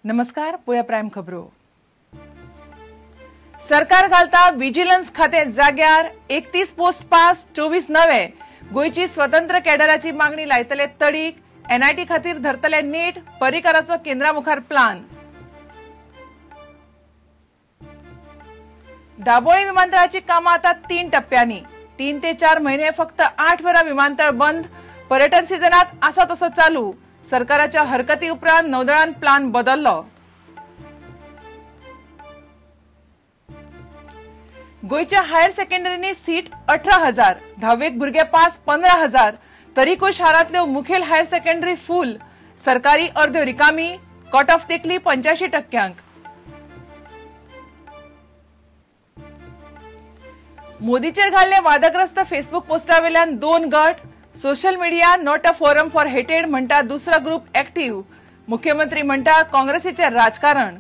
नमस्कार, पळोवया प्रायम खबरो. सरकार घालता विजिलन्स खातें जाग्यार, 31 पोस्ट पास, 24 नवे. गोंयची स्वतंत्र कॅडराची मागणी लायतले तडीक, एनआयटी खातीर धरतले नीट, पर्रीकाराचो केंद्रा मुखार प्लान. दाबोळी विमानतळाची कामां आतां 3 टप्प्यांनी. 3 ते 4 म्हयने फक्त 8 वरां विमानतळ बंद, पर्यटन सिजनात आसा तसो चालू. सरकाराच्या हरकती उपरांत नौदळान प्लान बदललो. गोंयच्या हायर सेकंडरीनी सीट 18,000, धावेक भुरगे पास 15,000, तरीकूय शारांतल्यो मुखेल हायर सेकंडरी फूल, सरकारी अर्द्यो रिकामी, कट ऑफ तेकली 85%. मोदीचेर घाल्ले वादग्रस्त फेसबूक पोस्टावेल्यान 2 गट, social media not a forum for hatred म्हणटा दुसरा ग्रुप ऍक्टिव्ह, मुख्यमंत्री म्हणटा काँग्रेसीचें राजकारण.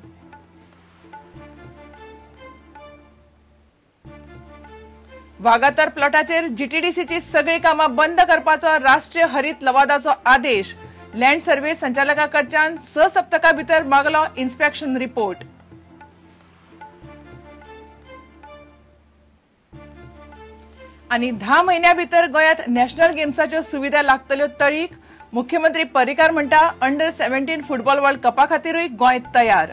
वागातर प्लॉटाचेर जीटीडीसीची सगळीं कामां बंद करपाचो राष्ट्रीय हरीत लवादाचो आदेश, लँड सर्वे संचालका कडच्यान 6 सप्तकां भितर मागलो इन्स्पेक्शन रिपोर्ट. आनी 10 म्हयन्या भितर गोंयांत नॅशनल गेम्साच्यो सुविधा लागतल्यो तळीक, मुख्यमंत्री पर्रीकार म्हणटा अंडर 17 फुटबॉल वर्ल्ड कपा खातीरूय गोंय तयार.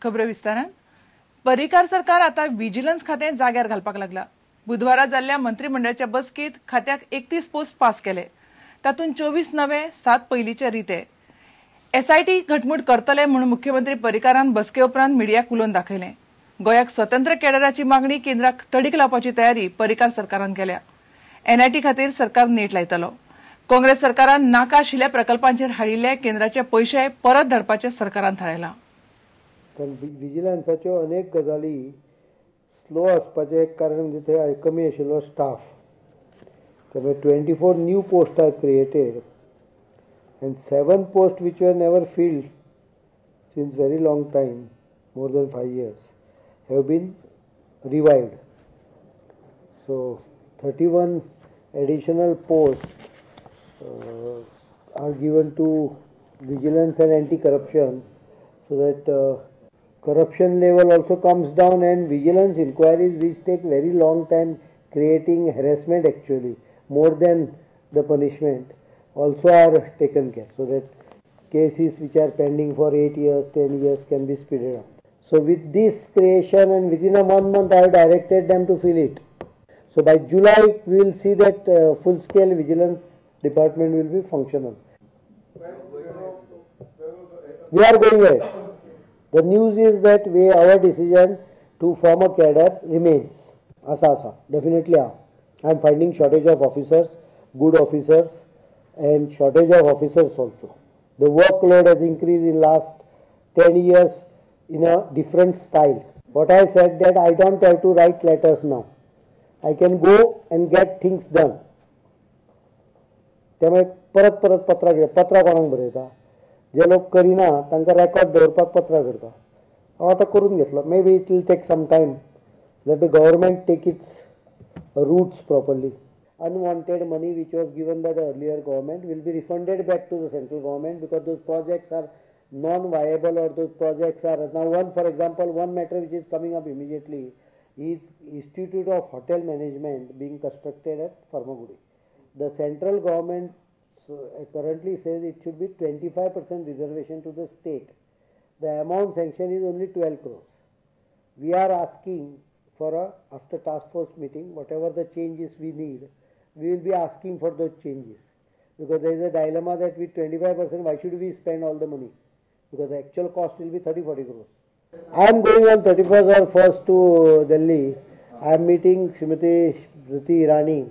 खबरो विस्तारान. पर्रीकार सरकार आता विजिलन्स खातें जाग्यार घालपाक लागला. बुधवारा जाल्ल्या मंत्रिमंडळाच्या बसकेंत खात्याक 31 पोस्ट पास केले, तातूंत 24 नवे, 7 पयलींचे रिते. एसआयटी घटमूट करतले म्हूण मुख्यमंत्री पर्रीकारान बसके उपरांत मिडियाक उलोवन दाखयलें. गोंयाक स्वतंत्र कॅडराची मागणी केंद्राक तडीक लावपाची तयारी पर्रीकार सरकारान केल्या. एनआयटी खातीर सरकार नेट लायतलो. काँग्रेस सरकारान नाका आशिल्ल्या प्रकल्पांचेर हाडिल्ले केंद्राचे पयशे परत धाडपाचें सरकारान थारायलां. कारण विजिलन्साच्यो अनेक गजाली स्लो आसपाचें एक कारण म्हणजे थंय कमी आशिल्लो स्टाफ. त्यामुळे 24 new post are created and 7 post which were never filled since very long time, more than 5 years, have been revived. So 31 additional post are given to vigilance and anti corruption so that corruption level also comes down and vigilance inquiries which take very long time, creating harassment actually more than the punishment, also are taken care, so that cases which are pending for 8 years, 10 years can be speeded up. So with this creation and within a 1 month I have directed them to fill it. So by July we will see that full scale vigilance department will be functional. We are going ahead. The news is that our decision to form a cadre remains. Asa asa, definitely. I am finding shortage of officers, good officers, and shortage of officers also. The workload has increased in last 10 years in a different style. What I said that I don't have to write letters now. I can go and get things done. त्यामुळे परत परत पत्रां घेता, पत्रां कोणाक बरयता, जे लोक करिना तांकां रेकॉर्ड दवरपाक पत्रां करता. हांव आतां करून घेतलो. Maybe it will take some time. Let the government take its roots properly. Unwanted money which was given by the earlier government will be refunded back to the central government because those projects are non-viable or those projects are now one, for example, one matter which is coming up immediately is Institute of Hotel Management being constructed at Farmagudi. The central government currently says it should be 25% reservation to the state. The amount sanctioned is only 12 crores. We are asking for a, after task force meeting, whatever the changes we need, we will be asking for those changes, because there is a dilemma that with 25%, why should we spend all the money? Because the actual cost will be 30-40 crores. I am going on 31st or 1st to Delhi. I am meeting Srimati Smriti Irani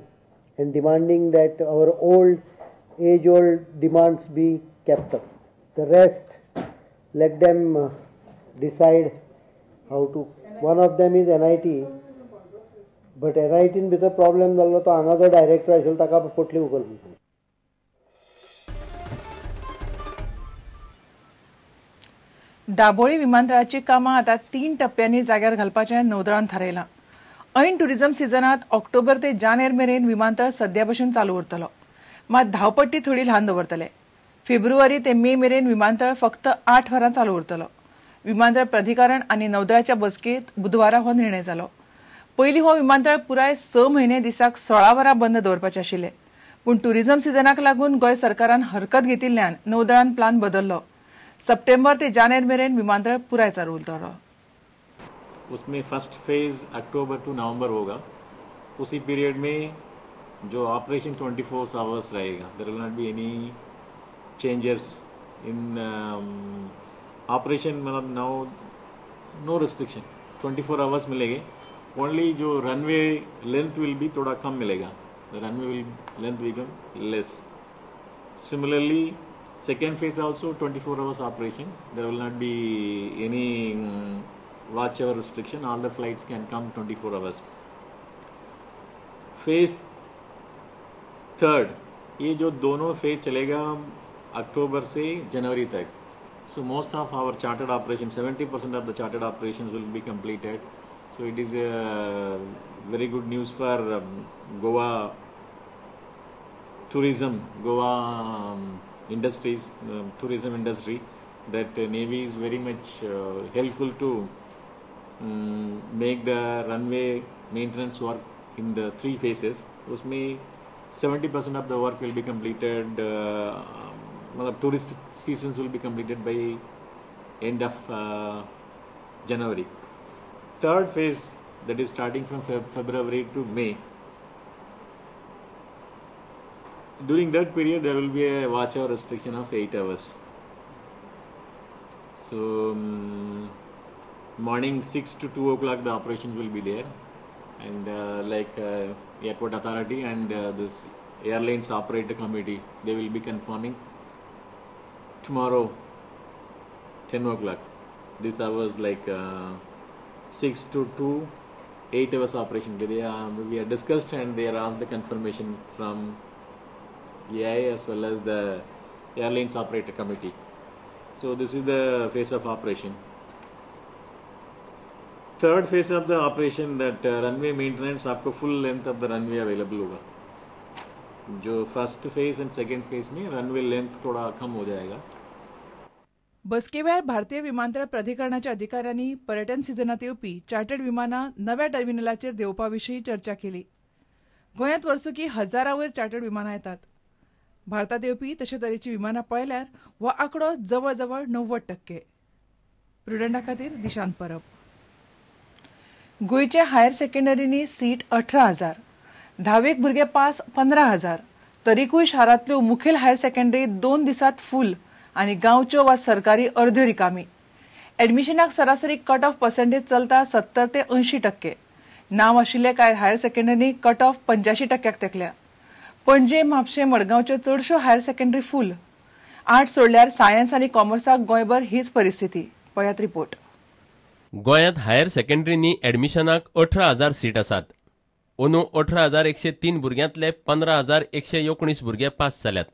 and demanding that our old, age-old demands be kept up. The rest, let them decide how to. One of them is NIT, but NIT in भितर problem जाल्लो तो हांगा जो director आशिल्लो ताका पोटली उखलली. दाबोळी विमानतळाची कामां आतां 3 टप्प्यांनी जाग्यार घालपाचें नौदळान थारायलां. ऐन टुरिझम सिजनात ऑक्टोबर ते जानेर मेरेन विमानतळ सध्या भशेन चालू उरतलो, मात धांवपट्टी थोडी ल्हान दवरतले. फेब्रुवारी ते मे मेरेन विमानतळ फक्त 8 वरां चालू उरतलो. विमानतळ प्राधिकरण आनी नौदळाच्या बसकेंत बुधवारा हो निर्णय जालो. पयलीं हो विमानतळ पुराय 6 म्हयने दिसाक 16 वरां बंद दवरपाचें आशिल्लें, पूण टुरिझम सिजनाक लागून गोंय सरकारान हरकत घेतिल्ल्यान नौदळान प्लान बदललो. सप्टेंबर ते जानेर मेरेन विमानतळ पुराय चालू उरतलो. उसमें फर्स्ट फेज अक्टूबर टू नवंबर होगा. उसी पीरियड में जो ऑपरेशन 24 आवर्स रहेगा. There will not be any changes in operation, मतलब now no restriction, 24 hours मिलेंगे. ओनली जो रनवे लेंथ will be थोड़ा कम मिलेगा, runway will length become less. Similarly second phase also 24 hours operation. There will not be any watch hour restriction. All the flights can come 24 hours. Phase third, ये जो दोनों phase चलेगा अक्टूबर से जनवरी तक. So most of our chartered operation, 70% of the chartered operations will be completed. So it is a very good news for Goa tourism, Goa industries, tourism industry, that Navy is very much helpful to make the runway maintenance work in the 3 phases. उसमें 70% of the work will be completed, tourist seasons will be completed by end of January. Third phase, that is starting from February to May. During that period there will be a watch hour restriction of 8 hours. So morning 6 to 2 o'clock the operations will be there, and airport authority and this airlines operator committee, they will be confirming tomorrow 10 o'clock. This hours like 6 to 2, 8 hours operation. They are, we are discussed and they are asked the confirmation from AI as well as the airlines operator committee. So this is the phase of operation. Third phase of the operation, that runway maintenance, आपको full length of the runway available होगा. जो first phase and second phase में runway length थोड़ा कम हो जाएगा. बसके वेळार भारतीय विमानतळ प्राधिकरणाच्या अधिकाऱ्यांनी पर्यटन सिजनात येवपी चार्टर्ड विमानां नव्या टर्मिनलाचेर देंवपा विशीं चर्चा केली. गोंयांत वर्सुकी हजारां वयर चार्टर्ड विमानां येतात. भारतांत येवपी तशे तरेची विमानां पळयल्यार हो आंकडो जवळ जवळ 90%. प्रुडंटा खातीर दिशांत परब. गोंयच्या हायर सेकंडरींनी सीट 18,000, धावेक भुरगे पास 15,000, तरीकूय शारांतल्यो मुखेल हायर सेकंडरी 2 दिसांत फूल आनी गांवच्यो वा सरकारी अर्द्यो रिकामी. एडमिशनाक सरासरी कट ऑफ पर्सेंटेज चलता 70 ते 80%. नांव आशिल्ले कांय हायर सेकंडरींनी कट ऑफ 85% तेंकल्या. पणजे, म्हापशें, मडगांवच्यो चडश्यो हायर सेकंडरी फूल. आर्ट्स सोडल्यार सायन्स आनी कॉमर्साक गोंयभर हीच परिस्थिती. पळयात रिपोर्ट. गोंयांत हायर सेकंडरींनी एडमिशनाक 18,000 सीट आसात. अंदू 18,103 भुरग्यांतले 15,119 भुरगे पास जाल्यात.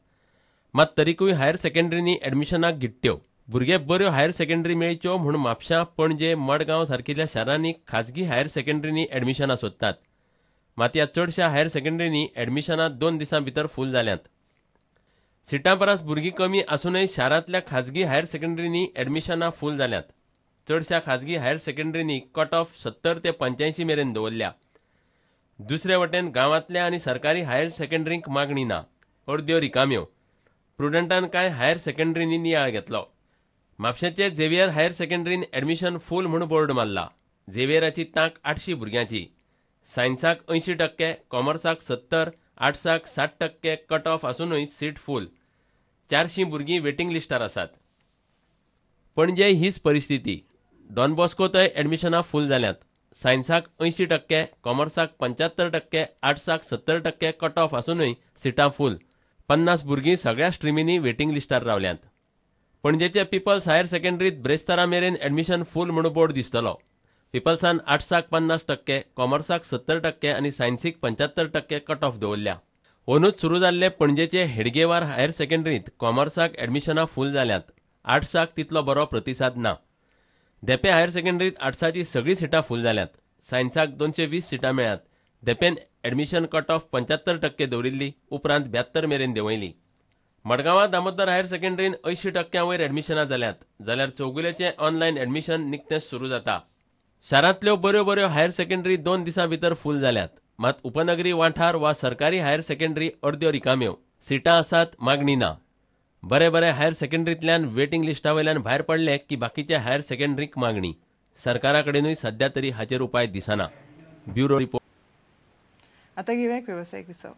मात तरीकूय हायर सेकंडरींनी एडमिशनाक घिट्ट्यो. भुरगे बऱ्यो हायर सेकंडरी मेळच्यो म्हूण म्हापशां, पणजे, मडगांव सारकिल्ल्या शारांनी खाजगी हायर सेकंडरींनी एडमिशनां सोदतात. मात ह्या चडश्या हायर सेकंडरींनी एडमिशनां 2 दिसां भितर फूल जाल्यांत. सिटां परस भुरगीं कमी आसूनय शारांतल्या खाजगी हायर सेकंडरींनी एडमिशनां फूल जाल्यांत. चडश्या खाजगी हायर सेकंडरींनी कट ऑफ 70 ते 85 मेरेन दवरल्या. दुसरे वटेन गांवांतल्या आनी सरकारी हायर सेकंडरींक मागणी ना, अर्द्यो रिकाम्यो. प्रुडंटान कांय हायर सेकंडरींनी नियाळ घेतलो. म्हापशेंचे झेवियर हायर सेकंडरीन एडमिशन फूल म्हूण बोर्ड मारला. झेवियराची तांक 800 भुरग्यांची. सायन्साक 80%, कॉमर्साक 70, आर्ट्साक 60% कट ऑफ आसूनय सीट फूल. 400 भुरगीं वेटिंग लिस्टार आसात. पणजे हीच परिस्थिती. डॉन बॉस्कोतय एडमिशनां फूल जाल्यांत. सायन्साक 80%, कॉमर्साक 75%, आर्ट्साक 70% कट ऑफ आसूनय सिटां फूल. 50 भुरगीं सगळ्या स्ट्रिमींनी वेटिंग लिस्टार रावल्यांत. पणजेचे पिपल्स हायर सेकंडरीत ब्रेस्तारा मेरेन एडमिशन फूल म्हूण बोर्ड दिसतलो. पिपल्सान आर्ट्साक 50%, कॉमर्साक 70% आनी सायन्सीक 75% कट ऑफ दवरल्या. अंदूच सुरू जाल्ले पणजेचे हेडगेवार हायर सेकंडरींत कॉमर्साक एडमिशनां फूल जाल्यांत. आर्ट्साक तितलो बरो प्रतिसाद ना. धेंपे हायर सेकंडरीत आर्ट्साची सगळीं सिटां फूल जाल्यांत. सायन्साक 220 सिटां मेळ्ळ्यात. धेंपेन एडमिशन कट ऑफ 75% दवरिल्ली, उपरांत 72 मेरेन देंवयली. मडगांवां दामोदर हायर सेकंडरीन 80% वयर एडमिशनां जाल्यांत, जाल्यार चौगुलेचें ऑनलायन एडमिशन निकतेंच सुरू जाता. शारांतल्यो बऱ्यो बऱ्यो हायर सेकंडरी 2 दिसां भितर फूल जाल्यात. मात उपनगरी वाठार वा सरकारी हायर सेकंडरी अर्द्यो रिकाम्यो. सिटां आसात, मागणी ना. बरे बरे हायर सेकंडरींतल्यान वेटिंग लिस्टा वयल्यान भायर पडले की बाकीचे हायर सेकंडरीक मागणी. सरकारा कडेनूय सध्या तरी हाचेर उपाय दिसना. Bureau report. आता घेऊया एक व्यावसायिक विसव.